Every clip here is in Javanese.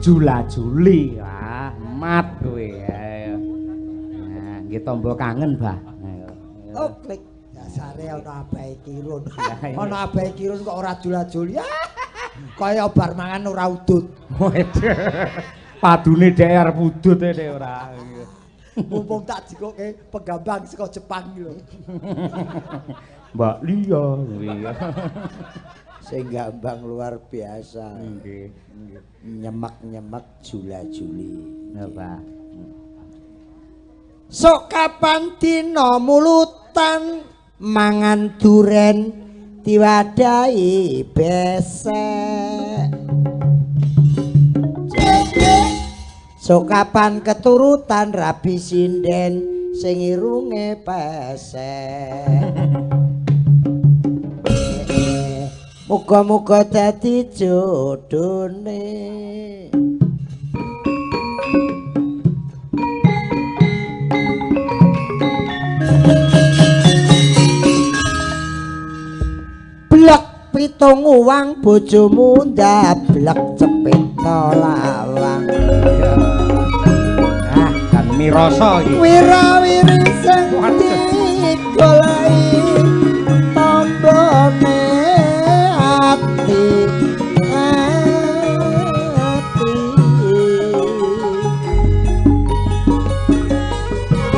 Jula-juli. Wah, mat kowe. Nah, nggih tombo kangen, Bah. Oh, klik. Dasare ana abahe Kirun. Ana abahe Kirun kok ora jula-juli. Kaya bar mangan ora udut. Padune dhek arep udut e ora. Mumpung tak jikoke penggambang saka Jepang iki lho. Mbak Lia kuwi. Sing gambang luar biasa. Nggih. Nyemek-nyemek jula-juli. Ya, Pak. Sok kapan dina mulutan mangan duren diwadahi besek. Sok kapan keturutan rabi sinden sing irunge pesek. Muga-muga dadi jodone. Blek pitung uwang bojomu ndablek cepetno lawang. Ah, kan mirasa iki. Wirawiri sing digoleki tombone ati ati.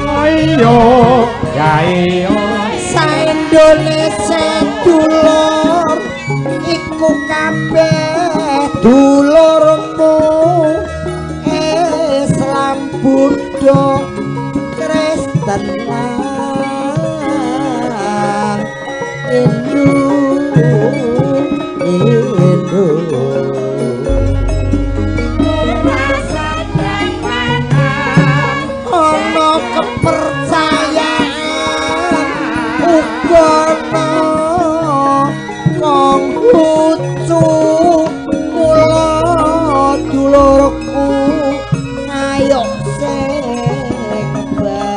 Ayo, ya iyo. Sa Indonesia dulur iku kabeh dulurmu, Islam Buddha Kristen lan Hindu. Hindu ana kepercayaan uga ana Konghucu, mula dulurku ayo sing satu.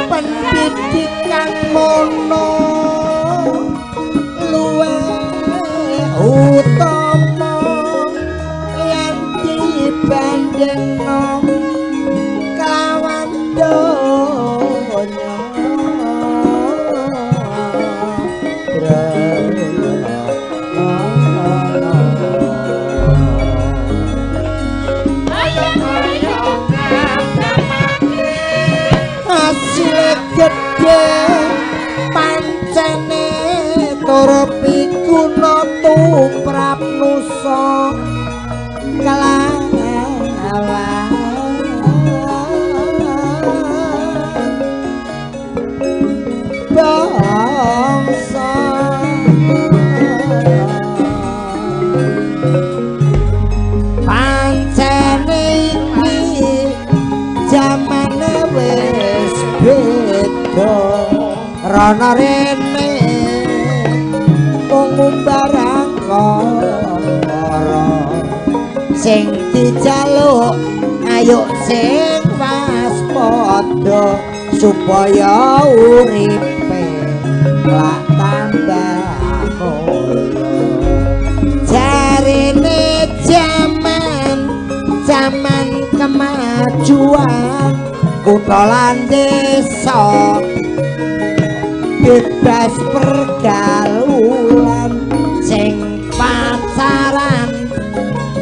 Pendidikan mono luwih utama yen dibandingno kelawan donya. Hasil gedhe pancene tur piguna tumrap nusa kelawan bangsa. Pancene iki jamane wis beda, rono rene mung barang kara sing dijaluk ayo sing waspada supaya uripe lak tambah mulya. Jarene jaman jaman kemajuan, kutha lan desa bebas pergaulan, sing pacaran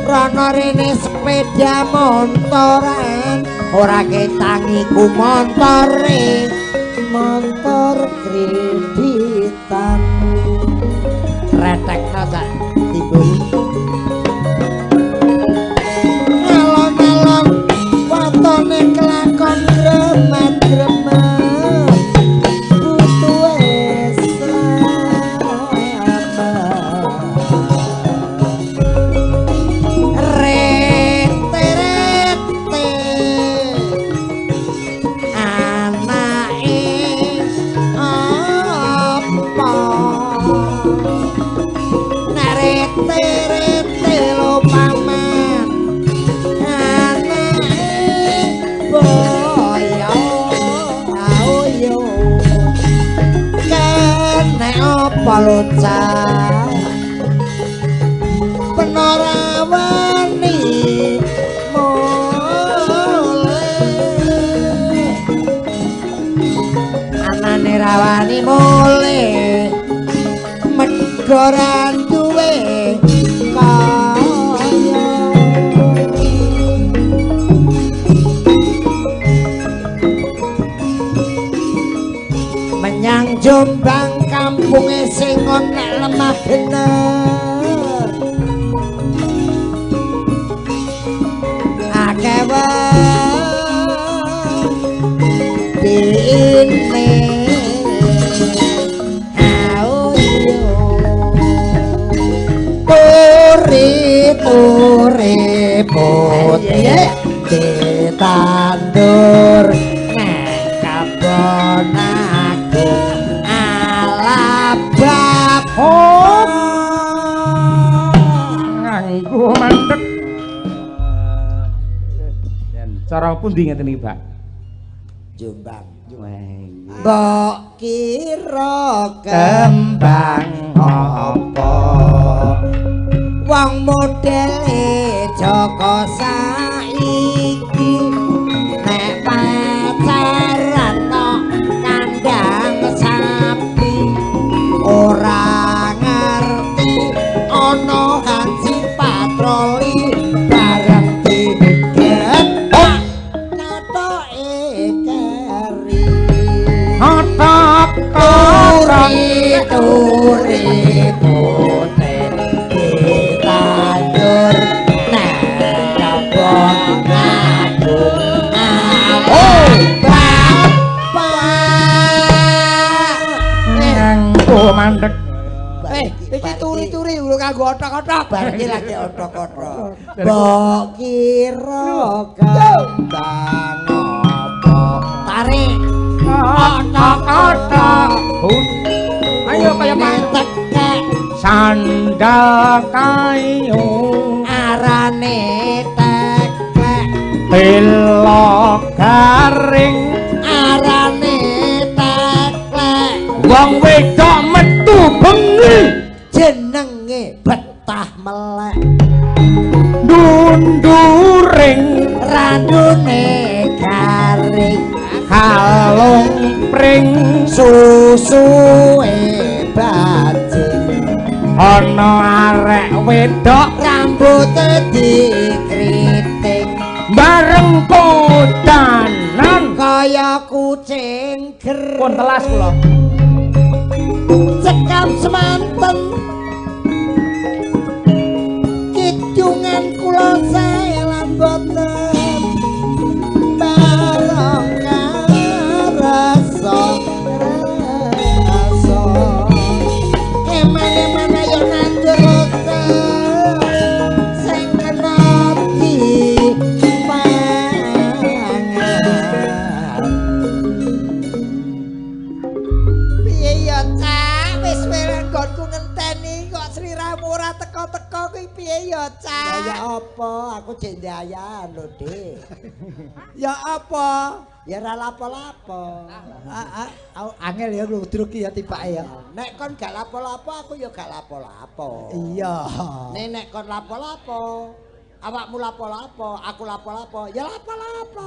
rono rene sepeda montoran, ora ketang iku montore montor kreditan. Retekno sak timbul alon-alon watone kelakon gremet-gremet butuhe slamet. Rete-rete anake apa lho cah penora wani mule anane rawani mule mergo ra duwe kaya menyang Jombang kampunge sing ana lemah bener akeh wedine turi putih ditandur nang kabon agung alabab nganggo mandek. Yen cara pundi ngeten iki, Pak? Jombang. Mbok kira kembang apa wong modele Joko saiki nek pacaran tok kandang sapi ora ngerti ana haji patroli bareng digetok katoke keri otok turi putih ditandur nang kebon agung bapak nganggo mandek. Iki turi-turi lho kanggo otok-otok. Bar iki lagi otok-otok. Mbok kira kembang apa tarik otok-otok. Ayo kaya tekek sandal kayu arane teklek telo garing arane teklek wong wedok metu bengi jenenge betah melek dunduring randune garing kalung pring susuwe bajing ana arek wedok rambute dikritik bareng kodanan kaya kucing ger. Pun telas kula. Cekap semanten kidungan kula sae lan boten bareng rasa rasa eman-eman ayo nandur sing kena dipangan. Piye ya Cak, wis welenggonku ngenteni kok sliramu ora teko-teko kuwi piye ya Cak? Ya apa, aku jek ndayan lho, Dik. Ya apa? Ya ora lapo-lapo. Angel ya ludruk ya tibake ya. Nek kon gak lapo-lapo aku ya gak lapo-lapo. Iya. Nek nek kon lapo-lapo, awakmu lapo-lapo, aku lapo-lapo, ya lapo-lapo.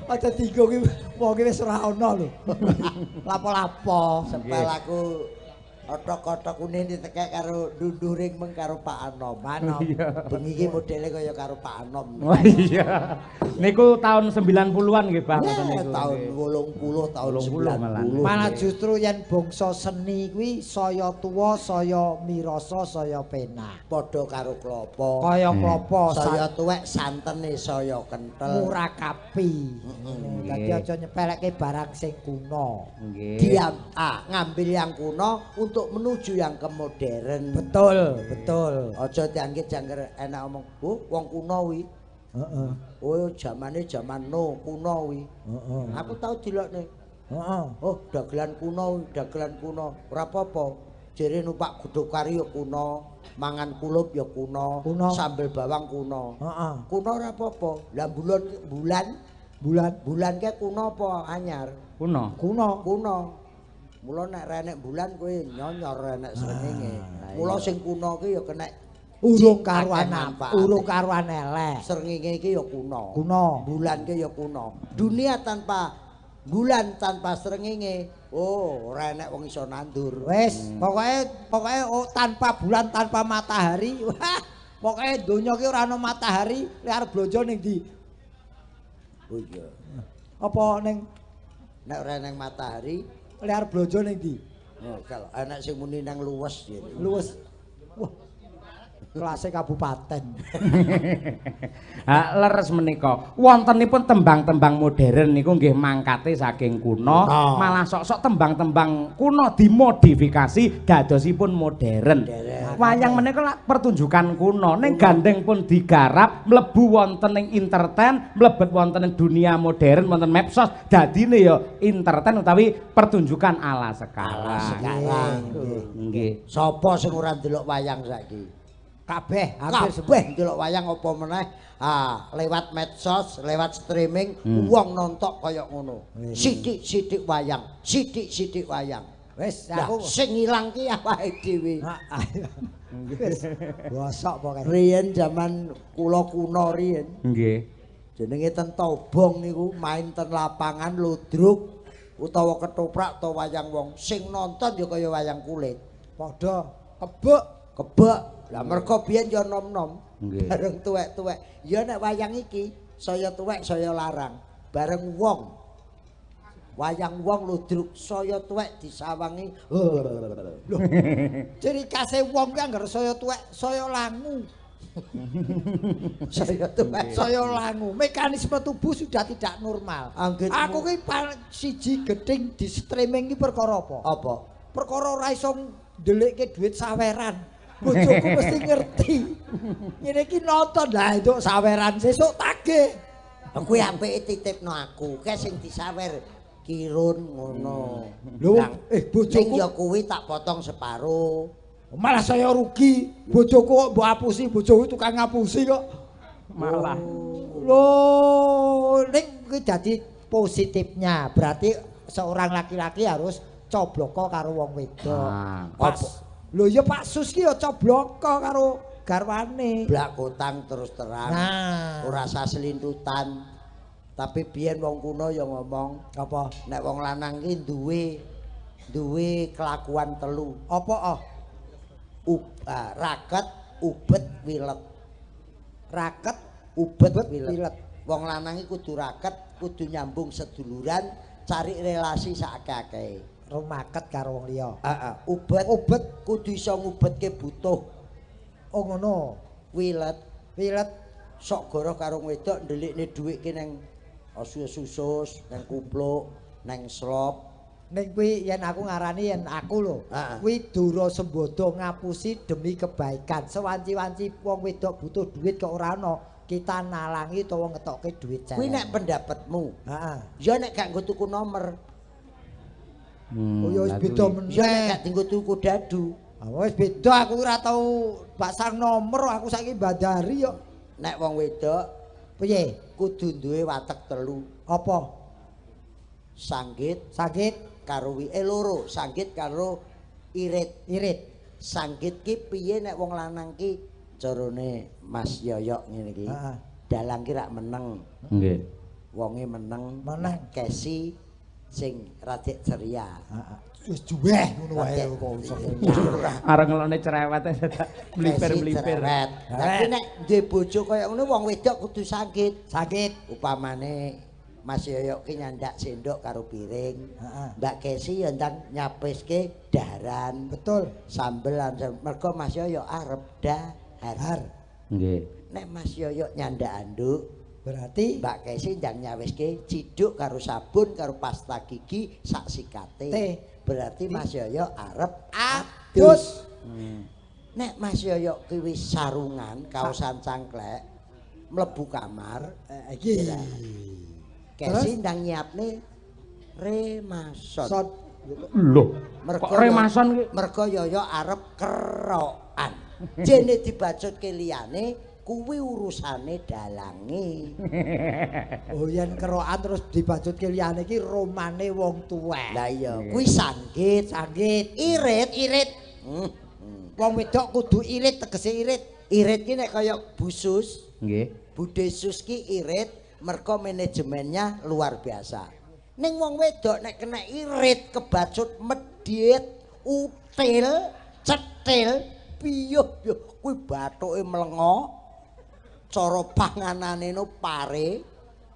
Aja dienggo ki wong ki wis ora ana lho. Lapo-lapo. Sebel aku otok-otok une ditekek karo dunduring meng karo Pak Anom. Anom. Bengi iki modele kaya karo Pak Anom. Oh iya. Niku tahun 90-an nggih, Pak, ngoten niku. Tahun 80, tahun 90. Malah justru yen bangsa seni kuwi saya tuwa, saya mirasa, saya penak. Padha karo klopo. Kaya klopo, saya tuwek santene saya kentel. Murakapi. Dadi aja nyepelekke barang sing kuno. Nggih. Diam, ngambil yang kuno untuk menuju yang ke modern. Betul, betul. Aja dianggit jangger enak omong, "Bu, wong kuno wi." Heeh. Oh, jamane jaman no kuno wi. Heeh. Aku tau dilokne. Heeh. Oh, dagelan kuno, dagelan kuno. Ora apa-apa. Jere numpak godhog kari ya kuno, mangan kulup ya kuno, sambel bawang kuno. Heeh. Kuno ora apa-apa. Lah bulan bulan bulan bulan ke kuno apa anyar? Kuno. Kuno. Kuno. Mula nek renek bulan kowe nyonyor enek srengenge. Mula sing kuno ki ya kenek urung karuan, urung karuan elek. Srengenge iki ya kuno. Kuno. Bulan ki ya kuno. Dunia tanpa bulan tanpa srengenge, oh ora enek wong iso nandur. Wis, pokoke oh, tanpa bulan tanpa matahari. Wah, pokoke donya ki ora ana matahari, lek arep blonjo ning ndi? Oh iya. Apa ning nek ora ning matahari, lek arep blonjo ning ndi? Oh, kalau enek sing muni nang luwes ya. Luwes. Wah. Kelase kabupaten. Ha leres menika. Wontenipun tembang-tembang modern niku nggih mangkate saking kuno, malah sok-sok tembang-tembang kuno dimodifikasi dadosipun modern. Wayang menika lak pertunjukan kuno, ning gandeng pun digarap mlebu wonten ing entertain, mlebet wonten ing dunia modern, wonten medsos, dadine ya entertain utawi pertunjukan ala sekarang. Ala sekarang. Nggih. Sapa sing ora ndelok wayang saiki? Kabeh, hampir kabeh ndelok wayang apa meneh lewat medsos, lewat streaming, wong nonton kaya ngono. Sithik-sithik wayang, sithik-sithik wayang. Wis aku sing ilang ki awake dhewe. Wis bosok pokoke. Riyen jaman kula kuno riyen. Nggih. Jenenge ten Tobong niku main ten lapangan ludruk utawa ketoprak utawa wayang wong. Sing nonton ya kaya wayang kulit. Padha kebek, kebek. Lah mergo biyen ya nom-nom, bareng tuwek-tuwek. Ya nek wayang iki saya tuwek saya larang. Bareng wong. Wayang wong ludruk saya tuwek disawangi. Lho. Ciri khase wong ki anggere saya tuwek saya langu. Saya tuwek saya langu. Mekanisme tubuh sudah tidak normal. Aku ki siji gething di streaming ki perkara apa? Apa? Perkara ora iso ndelikke dhuwit saweran. Bojoku mesti ngerti. Ngene iki nonton lah entuk saweran sesuk tagih. Kuwi apike titipno aku, ke sing disawer Kirun ngono. Lho, bojoku ya kuwi tak potong separo. Malah saya rugi. Bojoku kok mbok apusi, bojoku tukang ngapusi kok. Malah. Lho, ning kuwi dadi positifnya. Berarti seorang laki-laki harus cobloko karo wong wedok. Pas. Lho ya Pak Sus ki ya cobloko karo garwane. Blakotang terus terang. Nah. Ora saselintutan. Tapi biyen wong kuno ya ngomong, apa? Nek wong lanang ki duwe kelakuan telu. Apa oh? Raket, ubet, wilet. Raket, ubet, wilet. Wong lanang iki kudu raket, kudu nyambung seduluran, cari relasi sak akeh-akehe. Rumaket karo wong liya. Heeh, ubet, ubet kudu iso ngubetke butuh. Oh ngono. Wilet, wilet sok goroh karo wedok ndelikne dhuwit ki nang susus, nang kupluk, nang slop. Ning kuwi yen aku ngarani yen aku lho. Kuwi dura sembodo ngapusi demi kebaikan. Sewanci-wanci wong wedok butuh duit kok ora ana, kita nalangi utawa ngetokke duit celeng. Kuwi nek pendapatmu. Heeh. Ya nek gak nggo tuku nomor. Oh ya wis beda meneh. Ya nek gak dienggo tuku dadu. Ah wis beda, aku ora tau pasang nomor, aku saiki bandari kok. Nek wong wedok piye? Kudu duwe watek telu. Apa? Sanggit, sanggit karo loro, sanggit karo irit. Irit. Sanggit ki piye nek wong lanang ki carane Mas Yoyok ngene iki. Heeh. Dalang ki rak meneng. Nggih. Wonge meneng, meneng kesi sing radek ceria. Heeh. Wis juweh ngono wae kok iso. Arep ngelokne cerewet mlipir-mlipir. Tapi nek duwe bojo kaya ngono wong wedok kudu sanggit. Sanggit. Upamane Mas Yoyok ki nyandak sendok karo piring. Heeh. Mbak Kesi ya ndang nyapeske daharan. Betul. Sambel mergo Mas Yoyok arep dahar. Nggih. Nek Mas Yoyok nyandak anduk berarti Mbak Kesi ndang nyawiske ciduk karo sabun karo pasta gigi sak sikate. Berarti Mas Yoyok arep adus. Nek Mas Yoyok ki wis sarungan kaosan cangklek mlebu kamar iki. Kesi ndang nyiapne remason. Lho, kok remason ki? Mergo Yoyok arep kerokan. Jene dibacutke liyane Kuwi urusane dalange. Oh yen kerokan terus dibacutke liyane iki romane wong tuwek. Lah iya, kuwi sanggit, sanggit, irit, irit. Wong wedok kudu irit, tegese irit. Irit ki nek kaya busus, nggih. Bude sus ki irit mergo manajemennya luar biasa. Ning wong wedok nek kena irit kebacut medhit, util, cetil, piyuh-piyuh kuwi bathuke mlengo. Cara panganane no pare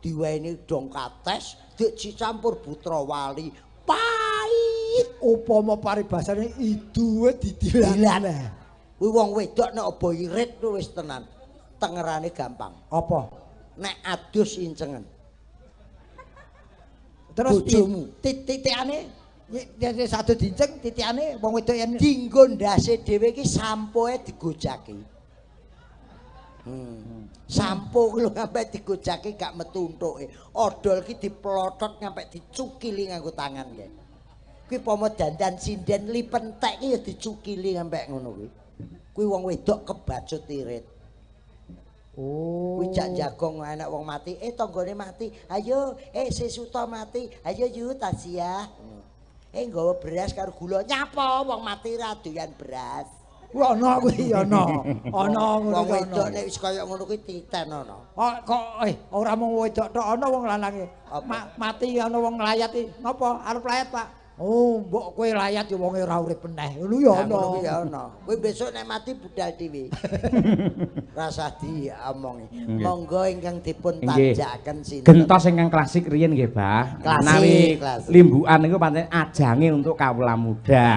diweni dong kates, dik dicampur butra wali. Pait upama paribasane iduwe didilan. Kuwi wong wedok nek apa irit wis tenan. Tengerane gampang. Apa? Nek adus incengen. Terus bojomu titikane yen satu dinceng titikane wong wedok yen dinggo ndase dhewe iki sampoe digojaki. Sampo kuwi lho ngampe digojaki gak metu untuke. Odol ki diplotot ngampe dicukili nganggo tangan kae. Kuwi pomo dandan sinden lipentek ki ya dicukili ngampe ngono kuwi. Kuwi wong wedok kebacut irit. Oh. Kuwi jak jagong enek wong mati, tanggane mati. Ayo, sesuta mati. Ayo yu taziah. Nggawa beras karo gula. Nyapa wong mati ra doyan beras. Kuwi ana kuwi ana. Ana ngono. Wong wedok nek wis kaya ngono kuwi titen ana. Oh kok ora mung wedok tok ana wong lanange. Mati ana wong nglayat iki. Napa arep layat, Pak? Oh, mbok kowe layat ya wonge ora urip meneh. Ngono ya ana. Ngono kuwi ya ana. Kowe besok nek mati budal dhewe. Rasah diomongi. Monggo ingkang dipun tanjakaken sinten. Gentos ingkang klasik riyin nggih, Bah. Menawi limbukan niku pancen ajange untuk kawula muda.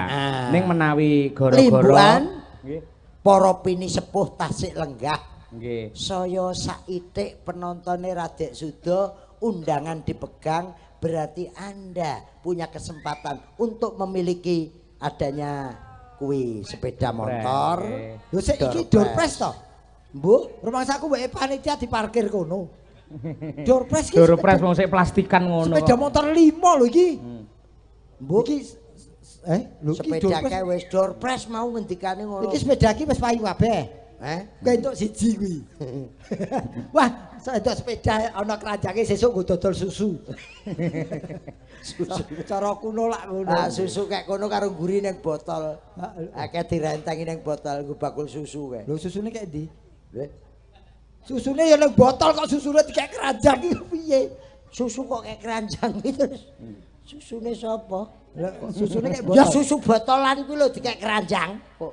Ning menawi gara-gara limbukan nggih para pinisepuh tasik lenggah. Nggih. Saya saitik penontone Radek Suda, undangan dipegang, berarti Anda punya kesempatan untuk memiliki adanya kuwi sepeda motor. Lho sik iki doorpress to? Mbuh, rumangsaku mbok panitia diparkir kono. Doorpress iki. Doorpress wong sik plastikan ngono. Sepeda motor 5 lho iki. Mbuh iki lho iki sepeda kae wis doorpress mau ngendikane ngono. Iki sepeda iki wis payu kabeh. Kowe entuk siji kuwi. Wah, entuk sepeda ana keranjange sesuk nggo dodol susu. Susu cara kuno lak ngono. Ah, susu kek kono karo ngguri ning botol. Akeh direntengi ning botol nggo bakul susu kae. Lho susune kek endi? Lho. Susune ya ning botol kok susune dikek keranjang iki piye? Susu kok kek keranjang iki terus. Susune sapa? Lah susune kek botol. Ya susu botolan kuwi lho dikek keranjang kok.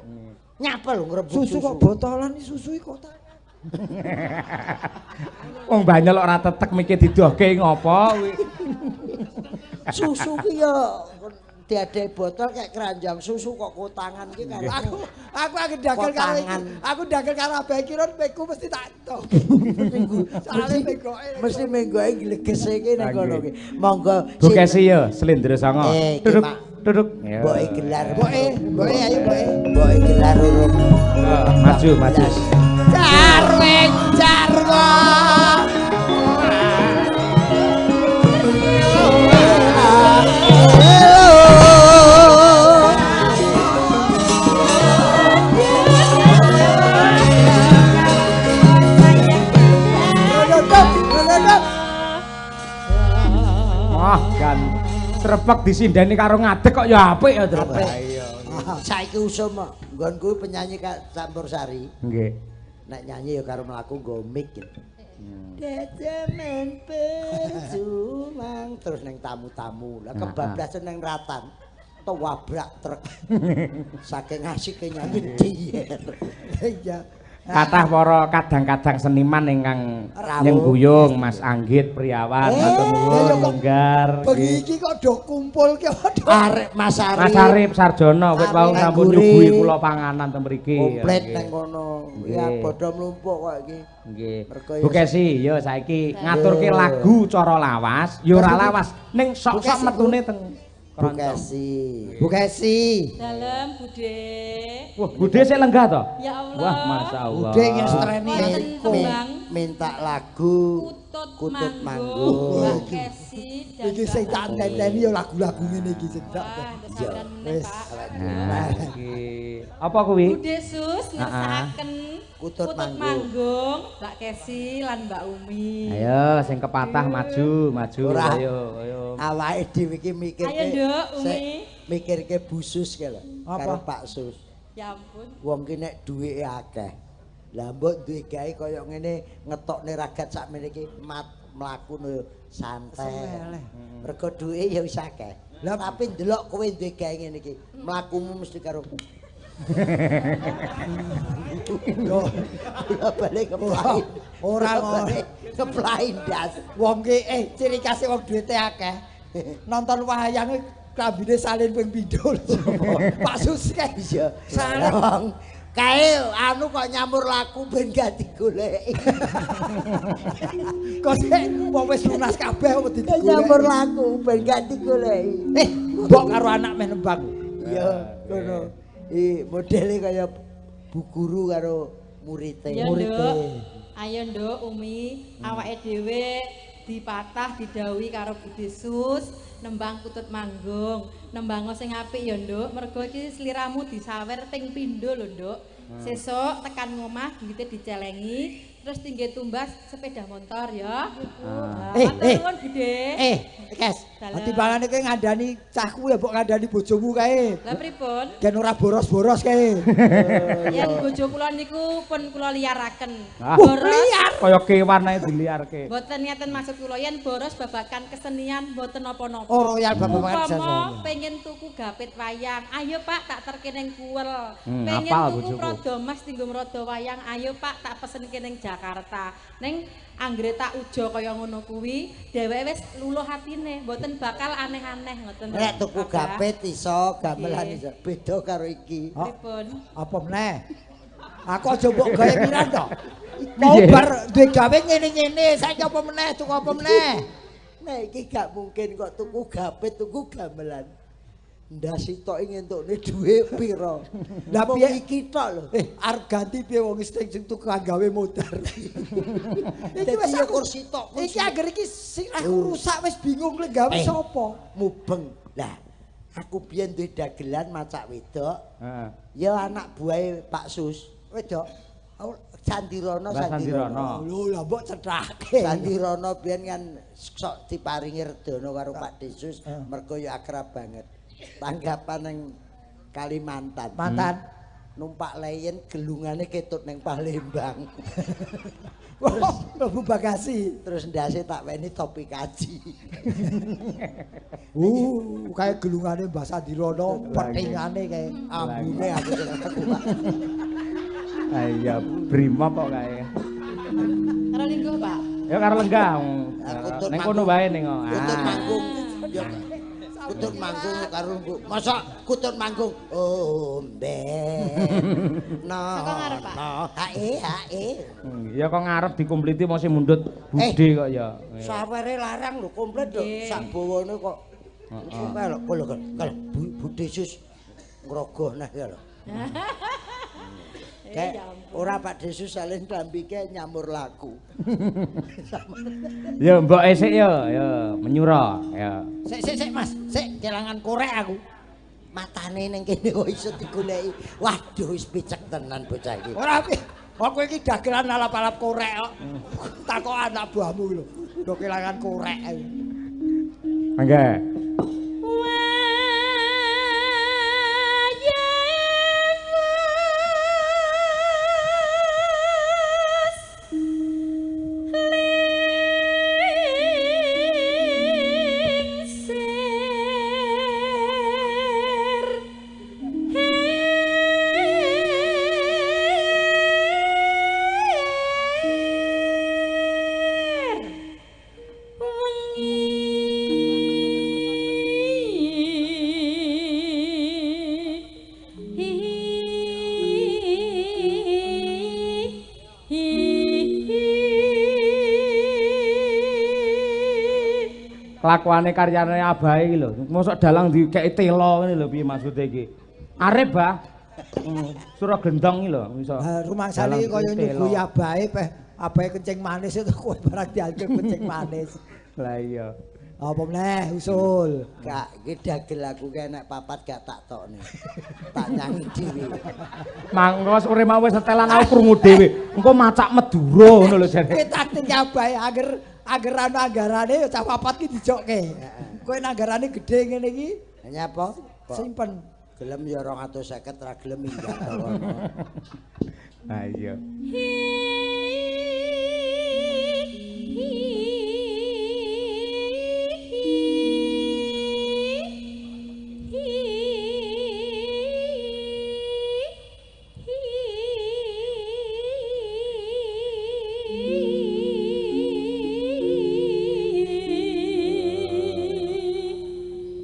Nyapa lho ngrebut susu. Susu kok botolan iki susu iki kok. Wong banyol ora tetek mikir didohke ngopo kuwi. Susu ki ya diadai botol kayak keranjang susu kok kotangan ki karo aku dagel karo iki. Aku dagel karo abahe ki ron peku mesti tak entuk. Soale menggoke mesti menggoke glegese iki ning kono ki. Monggo Bu Kesi ya Slendro Sanga. Duduk duduk. Mboke gelar. Mboke, mboke ayo mboke. Mboke gelar urung. Maju, maju. Jarweng jarwo. Wah, kan trepek disindeni karo ngadeg kok ya apik ya trepek. Iya. Saiki usum nggonku penyanyi campur sari. Nggih. Nek nyanyi ya karo mlaku nggo mic. Dejemen perjuang terus neng tamu-tamu. Lah kebablasan neng ratan. Tewabrak truk. Saking asike nyanyi diyer. Iya. Kathah para kadang-kadang seniman ingkang nyengguyung Mas Anggit Priawan matur nuwun monggar. Bengi iki kok do kumpul ki arek Mas Arif. Mas Arif Sarjono wit wau sampun nyuguhi kula panganan teng mriki. Komplit nang kono. Ya padha mlumpuk kok iki. Nggih. Bu Kesi ya saiki ngaturke lagu cara lawas, ya ora lawas ning sok-sok metune teng Bu Kesi. Bu Kesi. Dalem Bude. Wah, Bude sik lenggah to? Ya Allah. Wah, masyaallah. Bude ngestreni minta lagu. Kutut Manggung, Mbak Kesi dan iki sing tak tenteni ya lagu-lagu ngene iki sing tak. Wis. Nah, iki. Apa kuwi? Bude Sus ngersakaken Kutut Manggung, Mbak Kesi lan Mbak Umi. Ayo sing kepatah maju, maju ayo, ayo. Awake dhewe iki mikirke. Ayo, Nduk, Umi. Mikirke Bu Sus kae lho, karo Pak Sus. Ya ampun. Wong ki nek duwike akeh. Lah mbok duwe gawe kaya ngene ngetokne ragat sakmene iki mlaku santai. Mergo duwike ya wis akeh. Lah tapi ndelok kowe duwe gawe ngene iki, mlakumu mesti karo yo balik keplain. Ora ngono. Keplain das. Wong ki ciri khase wong duwite akeh. Nonton wayang klambine salin ping pindho. Pak Sus kae iya. Salin wong kae anu kok nyamur laku ben gak digoleki. Kok sik wong wis lunas kabeh kok digoleki. Nyamur laku ben gak digoleki. Mbok karo anak meh nembang. Iya, ngono. Iki modele kaya bu guru karo murite. Murite. Ayo Nduk Umi, awake dhewe dipatah didhawuhi karo Bude Sus nembang Kutut Manggung. Nembango sing apik ya Nduk, mergo iki sliramu disawer ping pindho lho Nduk. Sesuk tekan ngomah duwite dicelengi, terus tinggi tumbas sepeda motor ya. Matur nuwun Bude. Kes, timbangane kowe ngandani cahku ya mbok ngandani bojomu kae. Lah pripun? Gen ora boros-boros kae. Yen bojo kula niku pun kula liaraken. Boros liar kaya kewan ae diliarke. Mboten ngeten maksud kula, yen boros babakan kesenian mboten napa-napa. Oh, royal babakan kesenian. Upama pengen tuku gapit wayang, ayo Pak tak terke ning kuwel. Pengen tuku rodo mas tinggo rodo wayang, ayo Pak tak pesenke ning Jakarta. Ning anggere tak ujo kaya ngono kuwi, dheweke wis luluh atine, mboten bakal aneh-aneh ngoten. Nek tuku gapit iso, gamelan iso, beda karo iki. Pripun? Apa meneh? Aku aja mbok gawe piran to. Mau bar duwe gawe ngene-ngene, saiki apa meneh, tuku apa meneh? Nek iki gak mungkin kok tuku gapit, tuku gamelan. Ndas sitok ngentukne dhuwit pira? Lah piye iki tok lho. Arep ganti piye wong sing tukang gawe modar. Iki wis ukur sitok. Iki angger iki sirahku rusak wis bingung lek gawe sapa? Mubeng. Lah aku biyen duwe dagelan macak wedok. Heeh. Ya anak buahe Pak Sus. Wedok. Sandirono, Sandirono. Lho lah mbok cethake. Sandirono biyen kan sok diparingi redana karo Pak Desus mergo ya akrab banget. Tanggapan nang Kalimantan. Mantan numpak leyen gelungane ketut nang Palembang. Terus mlebu bagasi. Terus ndase tak weni topi kaji. Kayak gelungane Mbah Sandirono, petingane kae ambune aku sing aku. Iya, brimob kok kae. Karo lingguh, Pak. Ya karo lenggah. Ning kono wae ning. Kutut manggung. Ya kutut manggung karo masa kutut manggung ombe. No. Saka ngarep, Pak. Hae hae. Ya kok ngarep dikompliti mesti mundut budhe kok ya. Sawere larang lho komplit lho sak bawane kok. Heeh. Lho lho Bude Sus ngrogoh nah ya lho. Kayak ora Pak Desus salin klambike nyamur laku. Ya mbok esik ya, ya menyura ya. Sik sik sik Mas, sik kelangan korek aku. Matane ning kene kok iso digoleki. Waduh wis picek tenan bocah iki. Ora apik. Aku iki dagelan alap-alap korek kok. Takok anak buahmu lho. Do kelangan korek. Mangga. Kelakuane karyane abahe iki lho. Mosok dalang dikeki tela ngene lho piye maksude iki. Arep, Bah. Sura gendong iki lho iso. Ha rumangsane kaya nyuguhi abahe peh Abahe kencing manis itu kowe barang dianggep kencing manis. Lah iya. Apa meneh usul? Gak, iki dagel aku ki enek papat gak tak tokne. Tak nyanyi dhewe. Mangko sore mau wis setelan aku krungu dhewe. Engko macak Madura ngono lho jane. Kowe taktik abahe angger ana anggarane ya cah papat ki dijokke. Kowe anggarane gedhe ngene iki. Nyapa? Simpen. Gelem ya 250 ra gelem minggat kono. Ha iya.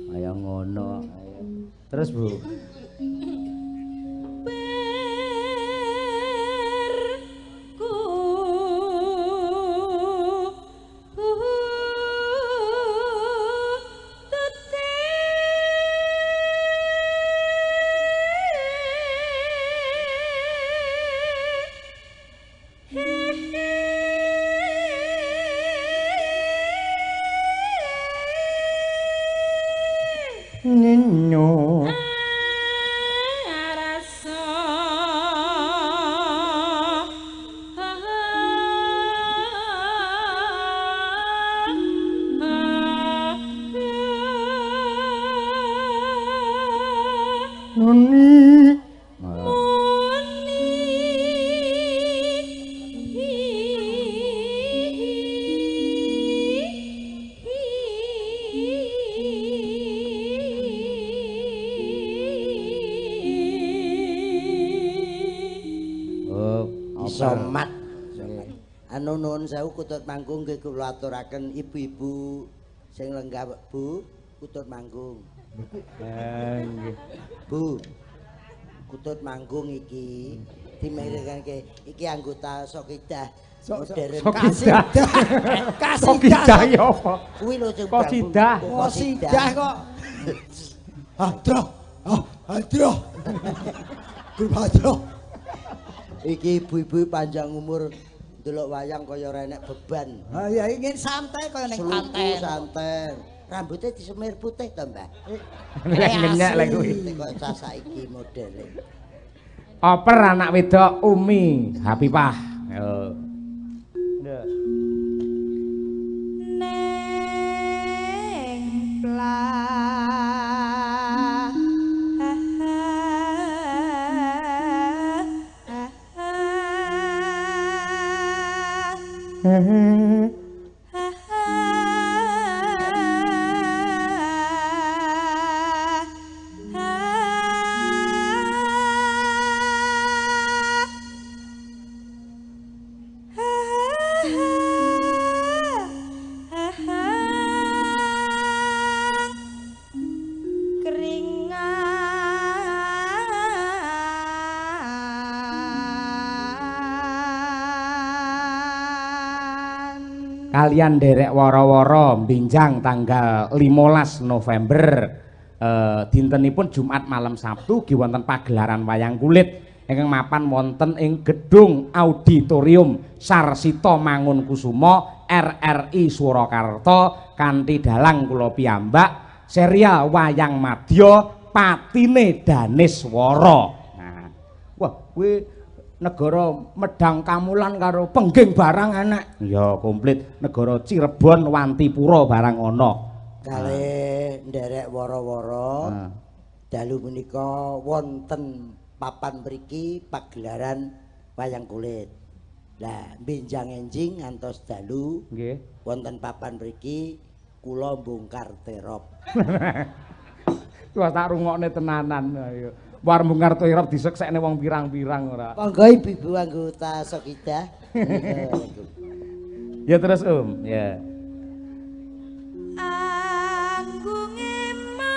Kaya ngono. Terus Bu. Ninyo. Nuni. Somat. Anu nuwun sewu Kutut Manggung nggih kula aturaken ibu-ibu sing lenggah Bu Kutut Manggung. Nggih. Bu Kutut Manggung iki dimirengke iki anggota Sokidah modern. Kasidah. Kasidah ya apa? Kuwi lho sing Kosidah. Kosidah kok. Hadroh. Hadroh. Grup hadroh. Iki ibu-ibu panjang umur ndelok wayang kaya ora enek beban. Ha ya ingin santai kaya ning pantai. Santai. Rambutnya disemir putih to, Mbah? Ngenyek lek kuwi. Kok cah saiki modele. Oper anak wedok Umi Habibah. Yo. Neng pla Kalian derek woro-woro binjang tanggal 15 November dintenipun Jumat malam Sabtu nggih wonten pagelaran wayang kulit ingkang mapan wonten ing gedung Auditorium Sarsita Mangunkusumo RRI Surakarta kanthi dalang kula piyambak serial Wayang Madya Patine Daniswara. Nah, wah kuwi negara Medang Kamulan karo Pengging barang enek. Ya komplit negara Cirebon Wantipura barang ana. Kalih nderek woro-woro. Dalu punika wonten papan mriki pagelaran wayang kulit. Lah benjang enjing ngantos dalu nggih wonten papan mriki kula bongkar terop. Wah tak rungokne tenanan ayo. War bongkar terop diseksekne wong pirang-pirang ora. Monggo ibu-ibu anggota Sokidah. Ya terus Om, ya. Anggunge mana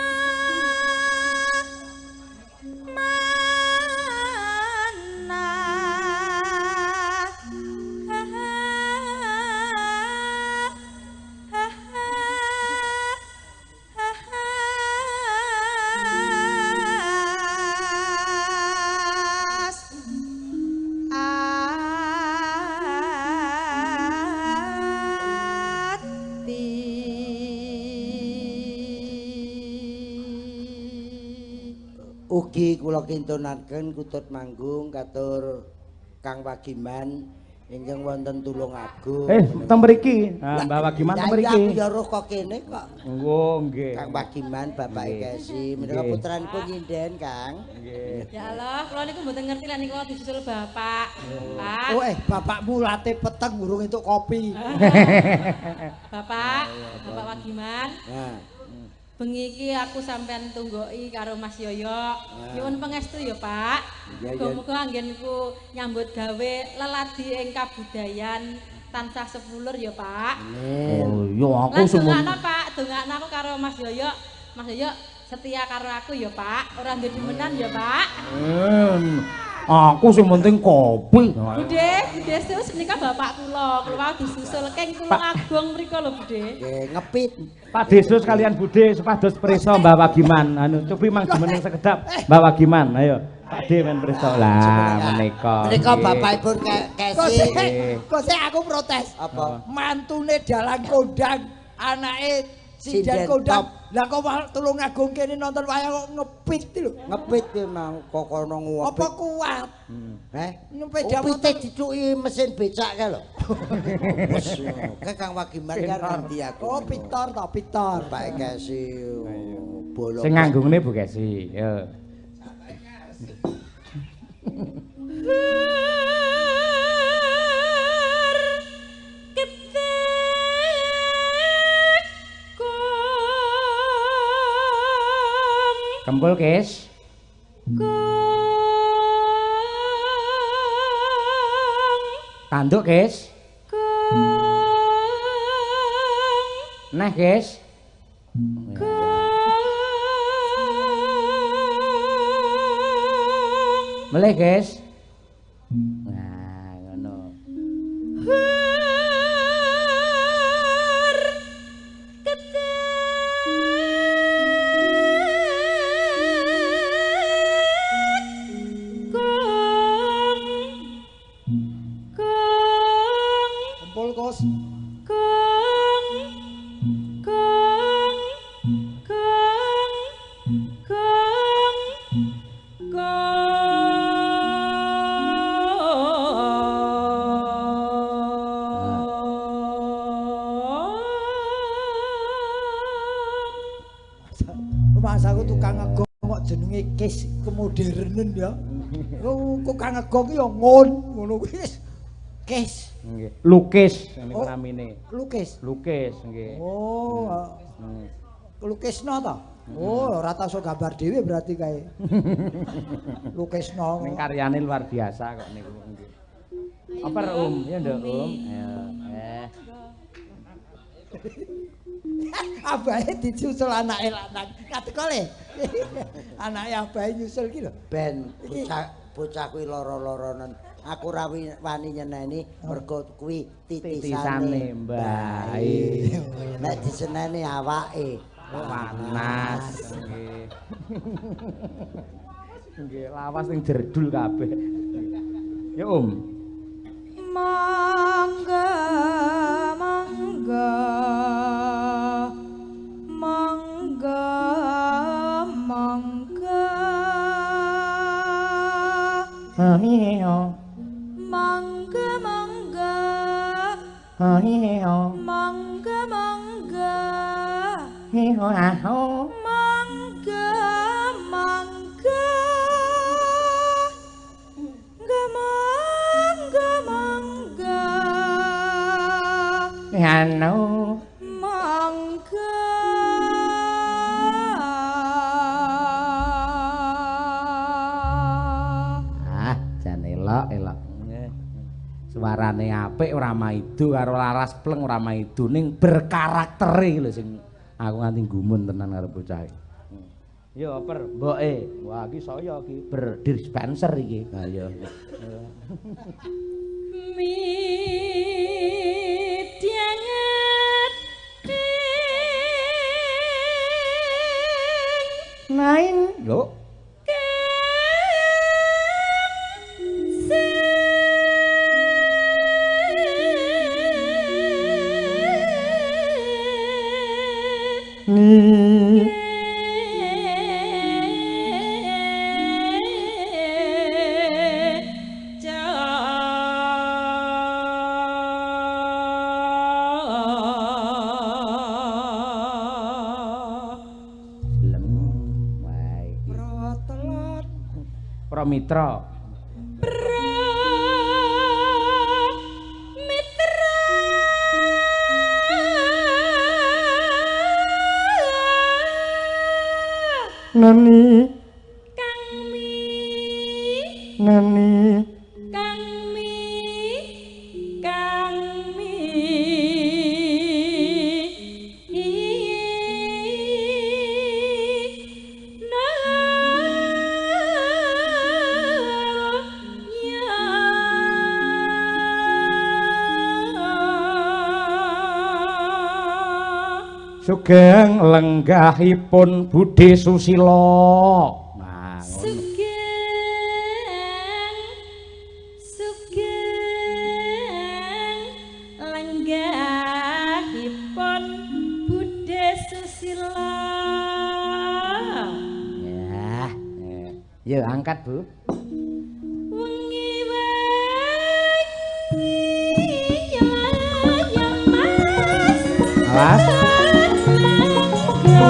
Ugi kula kintunaken Kutut Manggung katur Kang Wagiman ingkang wonten Tulungagung. Teng mriki. Ha, Mbah Wagiman teng mriki. Ya roh kok kene kok. Oh, nggih. Kang Wagiman bapake Kesi menika putranipun nyinden, Kang. Nggih. Ya Allah, kula niku mboten ngerti lek niku disusul bapak. Pak. Oh, bapakmu late peteng urung entuk kopi. Bapak, Bapak Wagiman. Nah. Bengi iki aku sampean tunggoki karo Mas Yoyo. Nyuwun pangestu ya, Pak. Muga-muga anggenku nyambut gawe leladi ing kabudayan tansah sepulur ya, Pak. Oh, iya aku suwun. Dongakno, Pak, dongakno aku karo Mas Yoyo. Mas Yoyo setia karo aku ya, Pak. Ora ndek demenan ya, Pak. Aku sing penting kopi. Bude, Bude Sus menika bapak kula. Kula wau disusul keng Tulungagung mriku lho, Bude. Nggih, ngepit. Pak Desus kalian Bude supados prisa Mbah Wagiman. Anu cobi mang jumeneng sekedap Mbah Wagiman. Ayo, Pak De men prisa. Lah menika. Menika bapakipun Kesi. Kok sik aku protes. Apa? Mantune dalang kondang, anake sinden kondang. Lah kok Tulungagung kene nonton wayang kok ngepit iki lho. Ngepit ki mau kok kono ngepit. Apa kuat? Heh? Nyepeda motor dicuki mesin becak kae lho. Wis kae Kang Wagiman kan ngerti aku. Oh, pitor to, pitor. Pak Kesi. Bolong. Sing nganggungane Bu Kesi. Yo. Kempul, Kes. Tanduk, Kes. Neh, Kes. Melih, Kes. Nah, ngono. Kes kemodernen ya. Kok Kang Egong ya ngon ngono kuwi. Kes. Nggih. Lukis niku namine. Lukis. Lukis nggih. Oh. Lukisno ta? Oh, ora tau iso gambar dhewe berarti kae. Lukisno. Ning karyane luar biasa kok niku nggih. Apa Om? Ya Nduk Om. Ayo. Abahe disusul anake lanang. Ngadeg le. Anake abahe nyusul iki lho. Ben bocah kuwi lara-laranen. Aku ora wani nyeneni mergo kuwi titisane Mbah. Nek diseneni awake panas. Nggih. Nggih, lawas ning jerdul kabeh. Ya Om. Mangga mangga mangga mangga ha mangga mangga ha mangga mangga ha mangga mangga mangga mangga anu mangga. Ah, jan elok elok. Suarane apik ora maido karo laras pleng ora maido ning berkaraktere iki lho sing aku nganti gumun tenan karo bocah iki. Yo per mboke. Wah iki saya iki berdispenser iki. Ha iya. Midyanget ing Nain lho. Ni. Pramitra. Pramitra. Nani Kang Mi. Nani Kang Mi. Kang Mi. Sugeng lenggahipun Budhe Susila. Nah, ngono. Sugeng sugeng lenggahipun Budhe Susila. Ya. Yo angkat, Bu. Wengi wengi ya ya Mas. Awas.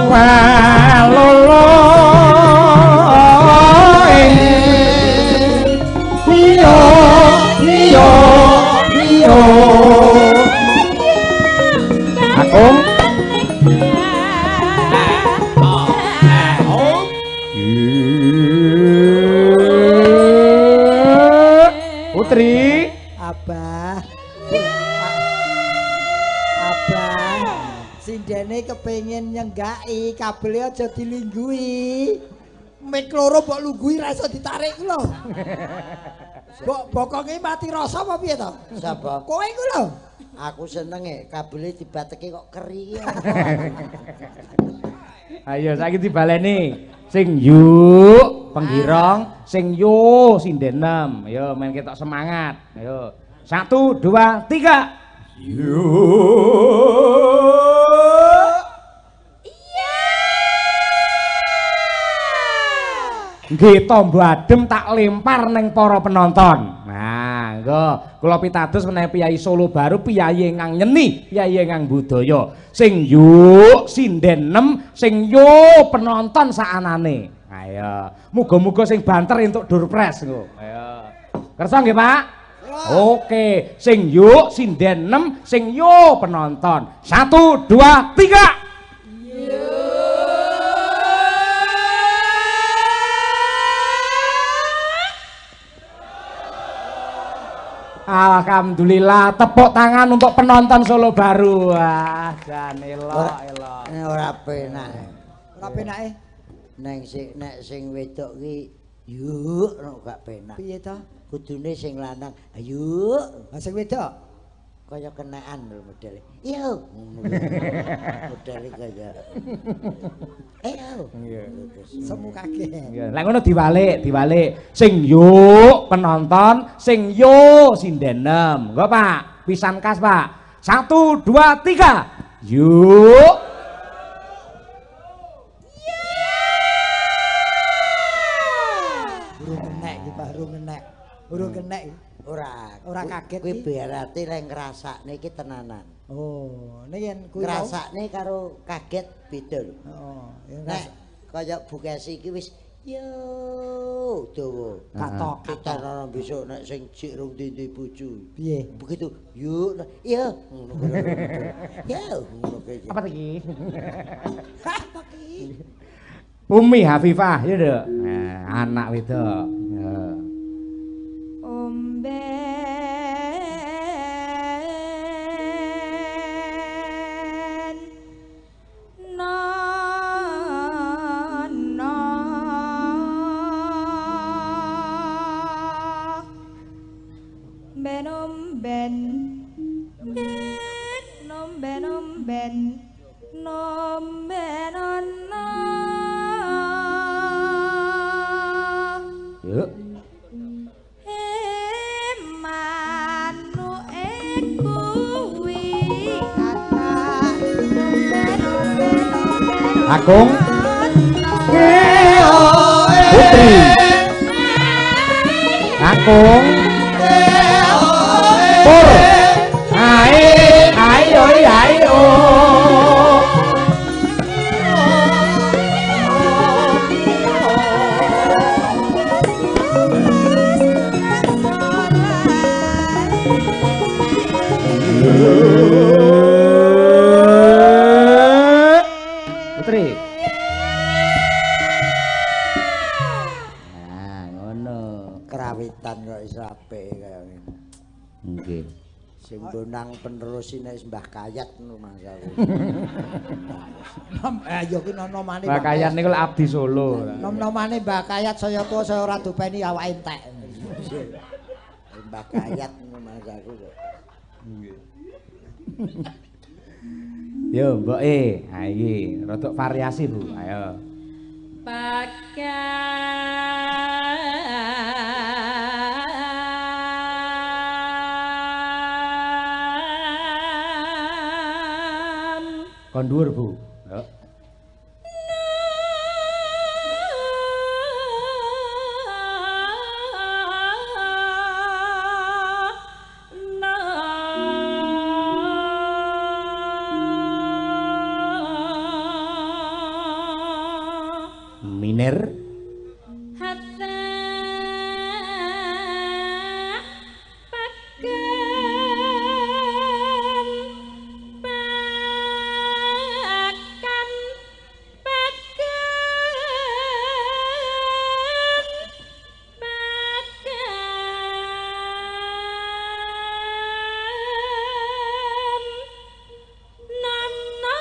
Walolo iyo iyo iyo Akung Putri Abah. Abah. Sindene kepengin nyenggaki, kabele aja dilingguhi. Mik loro mbok lungguhi ra iso ditarik ku lho. Mbok bokonge mati rasa apa piye to? Sapa? Kowe ku lho. Aku seneng e kabele dibateke kok keri. Ayo saiki dibaleni. Sing yuk penggirong, sing yo sindenem. Ayo main ketok semangat. Ayo. 1 2 3. Yuk. Nggih tombo adem tak lempar neng para penonton. Nah, engko kula pitados menawi piyayi Solo Baru, piyayi ingkang nyeni, piyayi ingkang budaya. Sing yuk sinden 6, sing yo penonton saanane. Ayo, muga-muga sing banter entuk doorprize engko. Ayo. Kersa nggih, Pak? Oke, sing yuk sinden 6, sing yo penonton. 1 2 3. Alhamdulillah, tepuk tangan untuk penonton Solo Baru. Wah, jan elok elok. Ora penak. Ora penake. Neng sing nek sing wedok ki yuk nek gak penak. Piye to? Kudune sing lanang, ayo. Lah sing wedok kaya kenaan lho modele. Yo. Modele kaya. Ayo. Iya. Semu kaget. Lah ngono diwalik, diwalik. Sing yuk penonton, sing yo sindenem. Engko Pak, pisan kas Pak. 1 2 3. Yuk. Urung kenek iki Pak, urung kenek. Urung kenek. Ora, ora kaget kuwi berarti lek ngrasakne iki tenanan. Oh, nek yen kuwi ngrasakne karo kaget beda lho. Heeh. Nek kaya Bu Kesi iki wis yo dawa. Katok katok besok nek sing jik rung dindi bojo. Piye? Begitu yo yo ngono kuwi. Yo ngono kuwi. Apa iki? Apa iki? Umi Hafifah ya, Nduk. Nah, anak wedok. Ya. Omben nono ben omben ben omben omben nomben ono. Yuk. Agung Putri Agung Pur ae ayo ayo. Putri. Nah, ngono. Krawitan kok iso apik kaya ngene. Nggih. Sing bonang penerusine Mbah Kayat ngono Mas aku. Ayo ki nom-nomane Mbah Kayat niku lak abdi Solo. Nom-nomane Mbah Kayat saya tuwa saya ora dopeni awake entek. Mbah Kayat ngono Mas aku kok. Nggih. Yo mboke, ha iki rodok variasi Bu. Ayo. Pakan kon dhuwur Bu. Yo. Miner hatta pakan pakan pakan pakan nana.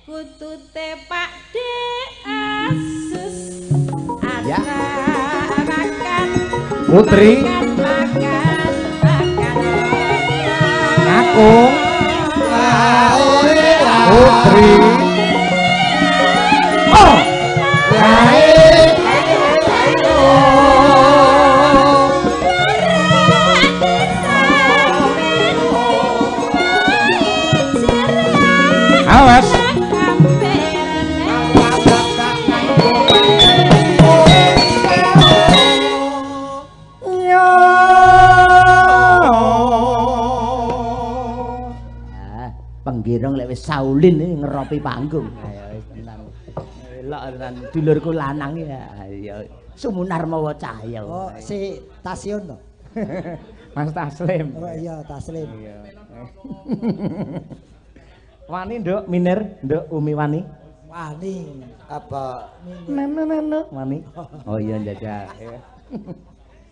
Kutute Pak De Asus Ya. makan Putri makan makan Kakung Putri. Oh. Awas. Penggirong lek wis saulin iki ngeropi panggung. Ayo wis tenan. Elok tenan dulurku lanang ya. Ayo Sumunar mawa cahya. Oh, si Tasion to. Mas Taslim. Oh iya, Taslim. Iya. Wani nduk Miner, nduk Umi Wani. Wani. Apa Nana Wani. Oh iya njajal.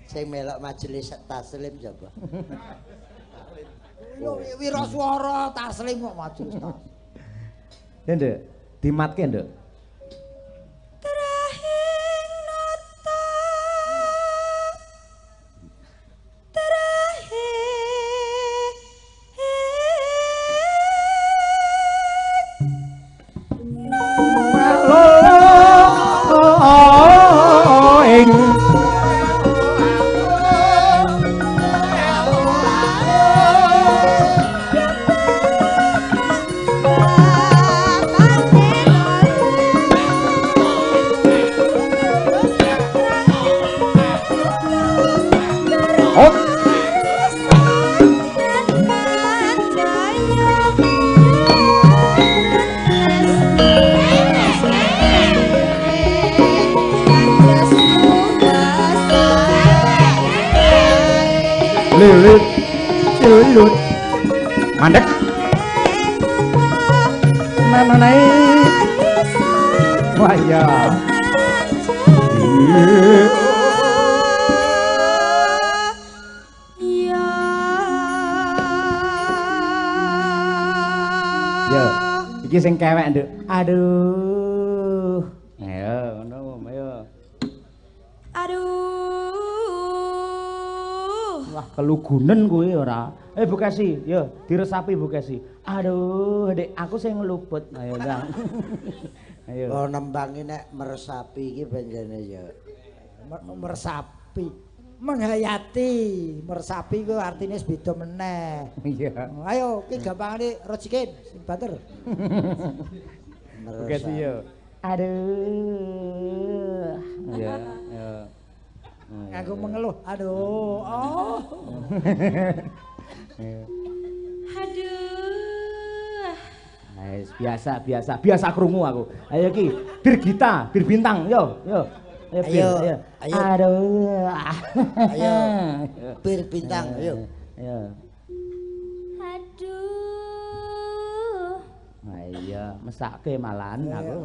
Sing melok majelis Taslim sapa? Yo wiraswara Taslim kok majelis Taslim. Ya nduk, dimatke nduk. Trahing nata trahing ing Lilit cilut mandek nananai. Wah ya. Yo, iki sing kewek nduk. Aduh. Ayo, ngono ayo. Aduh. Wah, kelugunen kuwi ora. Bu Kesi, yo diresapi Bu Kesi. Aduh, Dik, aku sing ngluput. Ayo, Ndang. Ayo. Oh, nembangi nek meresapi iki pancene ya. Meresapi, menghayati, meresapi kuwi artine beda meneh. Iya. Ayo, ki gampangane Rojikin sing banter. Bu Kesi yo. Aduh. Iya, yo. Aku mengeluh. Aduh. Oh. Aduh. Wis biasa biasa biasa krungu aku. Ayo iki Birgita, Bir Bintang, yo yo. Ayo Bir, ayo. Aduh. Ayo. Bir Bintang, ayo. Ayo. Aduh. Nah iya, mesake malahan aku.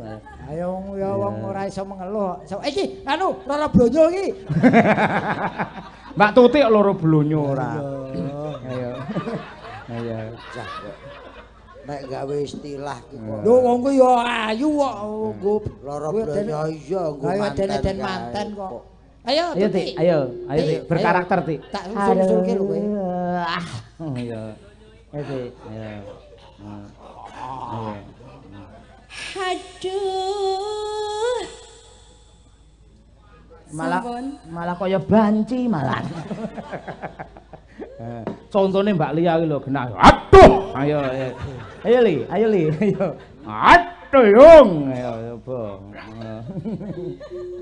Ayo ya wong ora iso mengeluh. Iki anu Roro Blonyo iki. Mbak Tuti loro blonyo ora. Ayo. Ayo. Nek gawe istilah ki kok. Lho wong kuwi ya ayu kok nggo loro blonyo iya nggo manten. Manten kok. Ayo Tuti. Ayo, ayo Ti, berkarakter Ti. Tak usul-usulke lho kowe. Ah, iya. Ayo Ti, ayo. Aduh. Malah malah kaya banci malah. Contone Mbak Lia iki lho genah. Aduh. Ayo ayo. Ayo Li, ayo Li, ayo. Aduh yung. Ayo coba.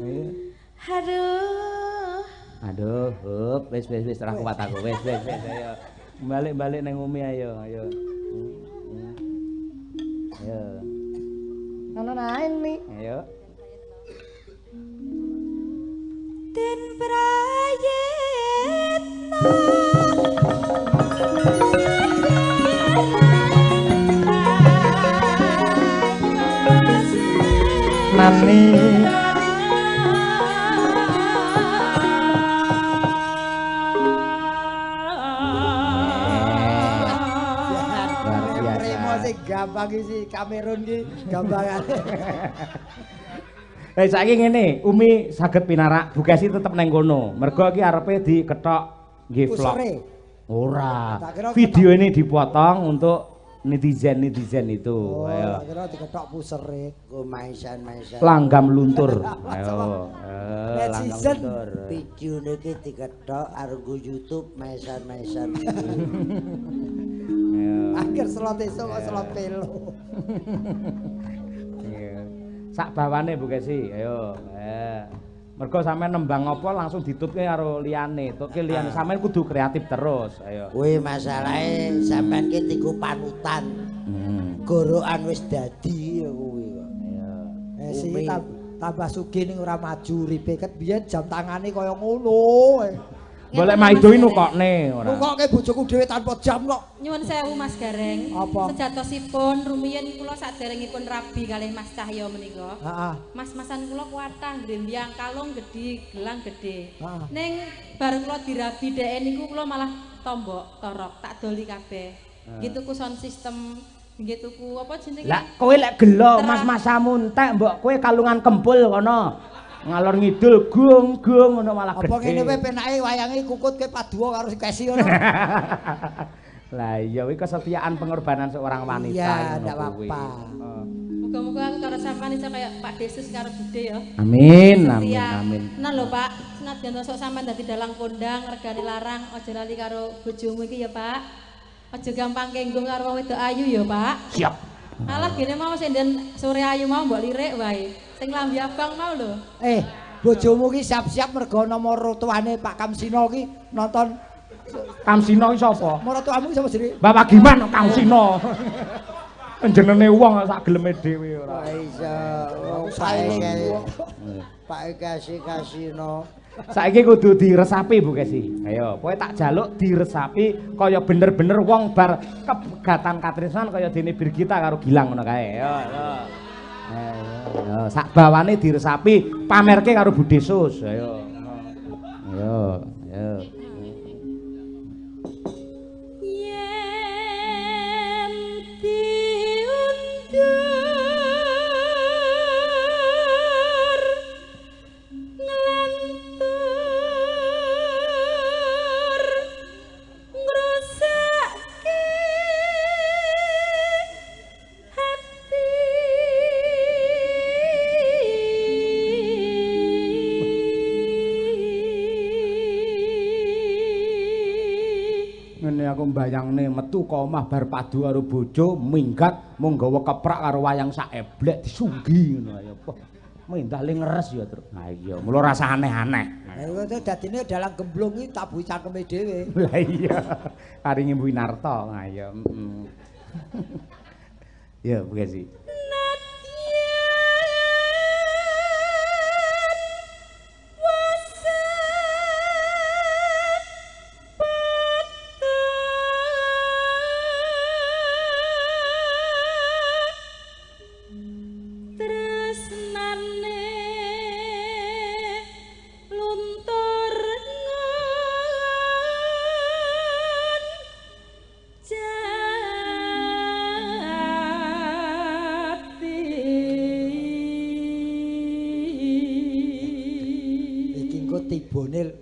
Ayo. Aduh. Aduh, hup, wis wis wis ora kuat aku. Wis wis wis ayo. Balik-balik nang Umi ayo, ayo. Ayo. Ngono nae nih. Ayo. Den prayitna Nani Primo sing gampang iki Kamerun iki gampangane. Saiki ngene, Umi saged pinarak, Bu Kesi tetep neng kono. Mergo iki arepe dikethok nggih vlog. Ora. Video ini dipotong untuk netizen-netizen itu. Oh, ayo. Tak kira dikethok pusere. Nggo maisan-maisan. Langgam luntur. Ayo. Langgam luntur. Video niki dikethok arep nggo YouTube maisan-maisan. Akhir slot esuk kok slot pelo. Sak bawane Bu Kesi, ayo. Mergo sampean nembang apa langsung ditutke karo liyane, tutke liyane. Sampean kudu kreatif terus, ayo. Kuwi masalahe sampean ki tiku panutan. Gorokan wis dadi ya kuwi kok. Ayo. Si tambah sugih ning ora maju uripe ket biyen jam tangane kaya ngono. Golek maido nukokne ora. Nukokke bojoku dhewe tanpa jam kok. Nyuwun sewu Mas Gareng. Apa? Sejatosipun rumiyin kula saderengipun rabi kalih Mas Cahyo menika. Heeh. Mas-masan kula kuatah nggrembyang kalung gedhi, gelang gedhe. Ning bar kula dirabi dheke niku kula malah tombok torok tak doli kabeh. Nggih tuku sound system, nggih tuku apa jenenge? Lah kowe lek gelo mas-masamu entek mbok kowe kalungan kempul kono. Ngalor ngidul gung-gung ngono malah gedhe. Apa ngene wae penake wayange kukut ke paduwa karo si Kesi ngono. Lah iya kuwi kesetiaan pengorbanan seorang wanita. Iya, ndak apa-apa. Muga-muga aku karo sampean iso kaya Pak Desus karo Bude ya. Amin, amin, amin. Tenan lho Pak, senadyan sok sampean dadi dalang kondang, regane larang, aja lali karo bojomu iki ya Pak. Aja gampang kenggung karo wong wedok ayu ya Pak. Siap. Alah gene mau senden sore ayu mau mbok lirik wae. Sing lambi abang mau lho. Bojomu ki siap-siap mergo nomor tuane Pak Kamsino ki nonton. Kamsino ki sapa? Maratuamu ki sapa jenenge? Bapak Giman Kamsino. Jenenge wong sak geleme dhewe ora. Iso wong Pak Kesi Kasino. Saiki kudu diresapi Bu Kesi. Ayo, pokoke tak jaluk diresapi kaya bener-bener wong bar kepegatan katresnan kaya dene Birgita karo Gilang ngono kae. Ayo, ayo. Ayo, sak bawane diresapi, pamerke karo Bu Desus. Ayo. Ayo, ayo. Yen diundur nglantur ngrusake hati. Ngene aku mbayangne metu ka omah bar padu karo bojo minggat mung nggawa keprak karo wayang sak eblek disunggi ngono ayo. Wah, mendah le ngeres ya, Truk. Ha iya, mula rasa aneh-aneh. Lah iku dadine dalang gemblung iki tabuhi cangkeme dhewe. Lah iya. Kari ngimbu Winarto. Ha iya, heeh. Ya, Bu Kesi.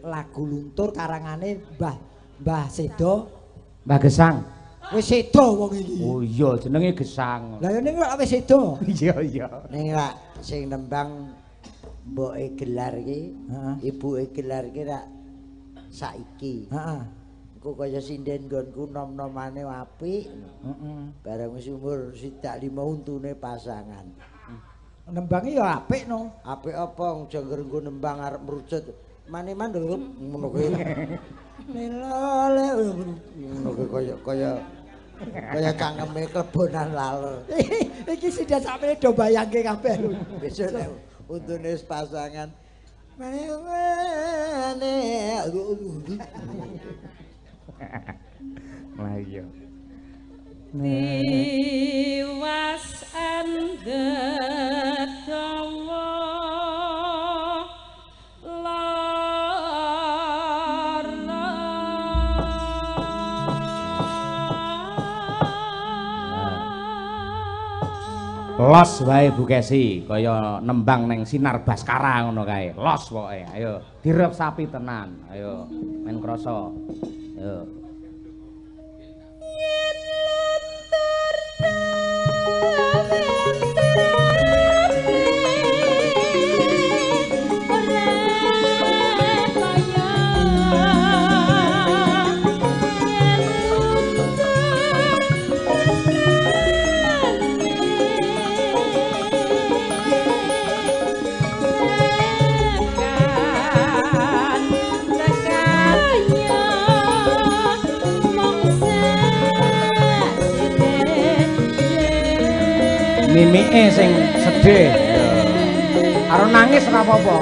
Lagu luntur karangane Mbah Sedo, Mbah Gesang. Wis sedo wong iki. Oh iya, jenenge Gesang. Lah ning lak wis sedo. Iya iya. Ning lak sing nembang mboke gelar iki, ibuke gelar iki rak saiki. Heeh. Engko kaya sinden nggonku nom-nomane apik. Heeh. Bareng wis umur 65 untune pasangan. Nembange ya apik no. Apik apa jangger nggo nembang arep merucut. Mane-man lho ngono kuwi. Nelole ngono kuwi kaya cangkeme klebonan laler. Iki sinden sakmene do bayangke kabeh lho. Besok nek untune wis pasangan. Mane-mane. Lah iya. Tiwas andhedawa Los wae Bu Kesi, kaya nembang neng Sinar Baskara ngono kae. Los pokoke. Ayo direp sapi tenan. Ayo men krasa. Ayo. Yen luntur Mimike sing sedih. Karo nangis ora apa-apa.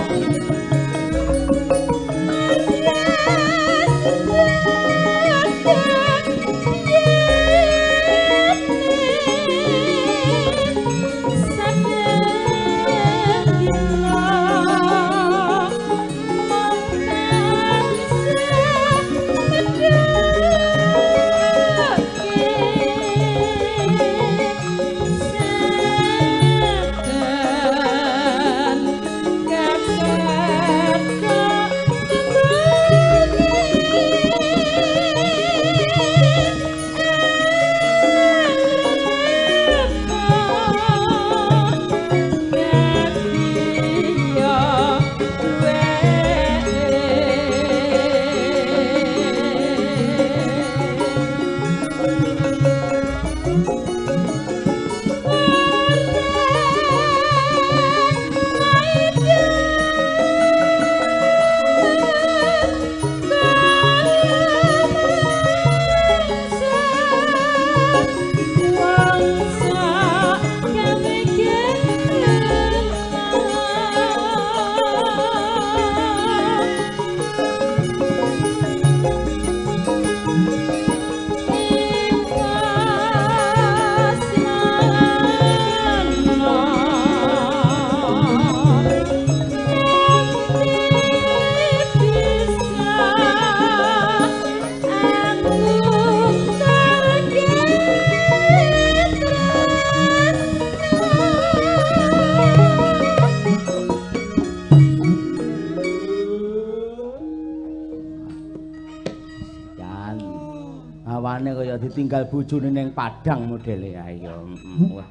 Ditinggal bojone ning padang modele ayo. Wah.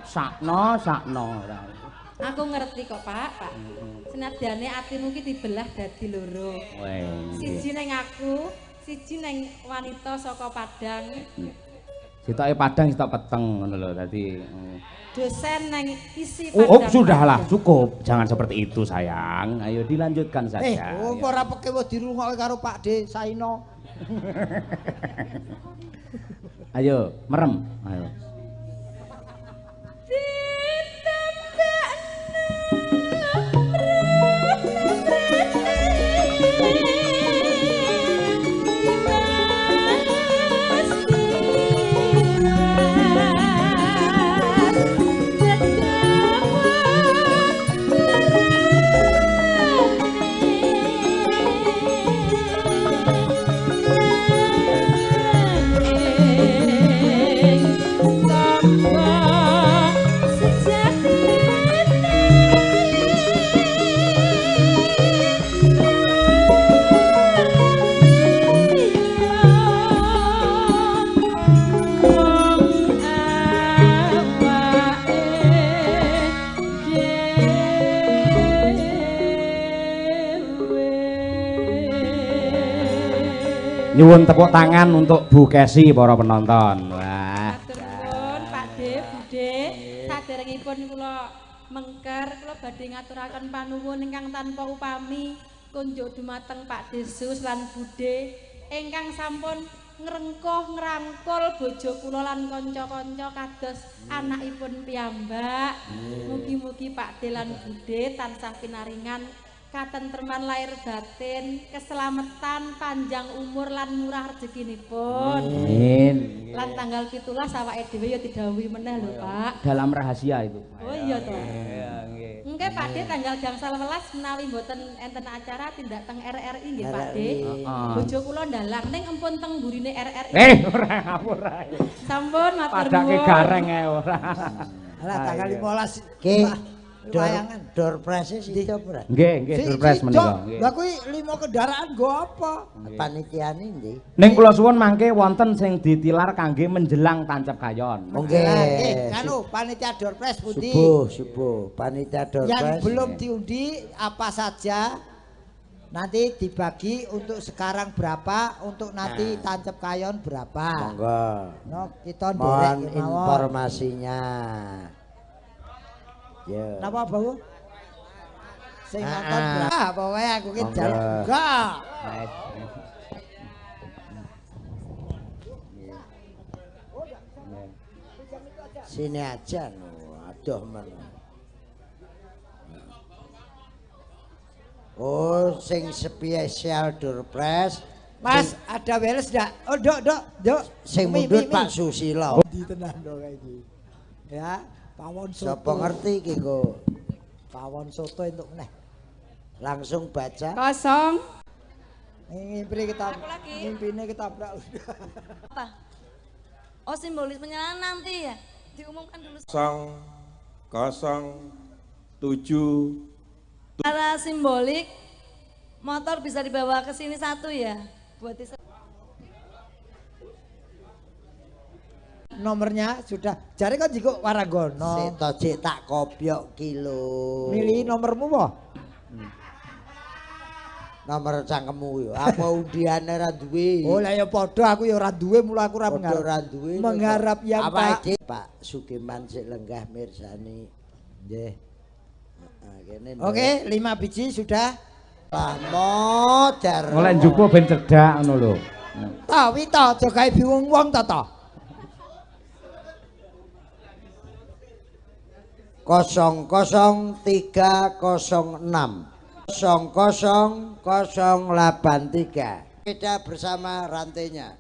Sakno, sakno ora. Aku ngerti kok, Pak, Pak. Senadyane atimu ki dibelah dadi loro. Siji ning aku, siji ning wanita saka Padang. Sitoke Padang, sitok peteng ngono lho. Dadi dosen nang isi Padang. Oh, sudahlah, cukup. Jangan seperti itu, sayang. Ayo dilanjutkan saja. Oh, ora pekewo dirungokke karo Pak De Saino. Ayo, merem. Ayo. Nyuwun tepuk tangan untuk Bu Kesi para penonton. Wah. Matur nuwun Pak De, Bude. Saderengipun kula mengker, kula badhe ngaturaken panuwun ingkang tanpa upami kunjuk dumateng Pak Desus lan Bude ingkang sampun ngrengkuh ngrangkul bojo kula lan kanca-kanca kados anakipun piyambak. Mugi-mugi Pak De lan Bude tansah pinaringan katentreman lahir batin, keselamatan, panjang umur lan murah rezekinipun. Amin. Lan tanggal 17 awake dhewe ya didhawuhi meneh lho, Pak. Dalam rahasia itu. Oh iya to. Iya, nggih. Engke Pak De tanggal 18 menawi mboten enten acara tindak teng RRI nggih Pak De. Heeh. Bojo kula ndalang ning empun teng mburine RRI. Ora ngapur ae. Sampun matur Padake nuwun. gareng ae ora. Lah tanggal 15 Ki wayangan. Door prize sida ora? Nggih, nggih surprise menika. Nggih. Lah kuwi 5 kendaraan nggo apa? Panitiane ndi? Ning kula suwun mangke wonten sing ditilar kangge menjelang tancep kayon. Oh nggih. Nggih, anu panitia door prize pundi? Subuh, subuh. Panitia door Yang prize. belum diundi apa saja nanti dibagi untuk sekarang berapa, untuk nanti tancep kayon berapa. Monggo. No, kita nderek Mohon kemawon. informasinya. Ya. Napa Bau? Sing nonton Ah, ah. berapa? Pokoke aku ki Monggo. jaluk buka. Sini aja no. Aduh men. Oh, sing spesial door prize. Mas, ada beres ndak? Oh, Dok, Dok, Dok. Sing Mi, mundut mi, mi. Pak Susilo. Di tenan dok kayak iki. Ya, pawon soto. Sapa ngerti iki kok? Pawon soto entuk meneh. Langsung baca. Kosong. Ngimpi kita. Aku lagi. Ngimpine ketabrak. Apa? Oh simbolis penyerahan nanti ya. Diumumkan dulu. 0 0 7 Secara simbolik motor bisa dibawa ke sini satu ya. Buat di Nomornya sudah. Jare kok jikuk Waranggono. Sik to cek tak kopiok kilo. Milih nomormu po? Nomor cangkemmu yo. Apa undiane ra duwe? Oh lah ya padha aku ya ora duwe mula aku ora Padha mengharap. ora duwe. Mengharap yang Apa tak iki Pak Sukiman sik lenggah mirsani. Nggih. Heeh, kene. Oke, 5 biji sudah. Lah modar. Oleh njupuk ben cedhak ngono lho. Ta wi ta aja gawe bingung wong ta ta. 00306 00083. Beda bersama rantainya.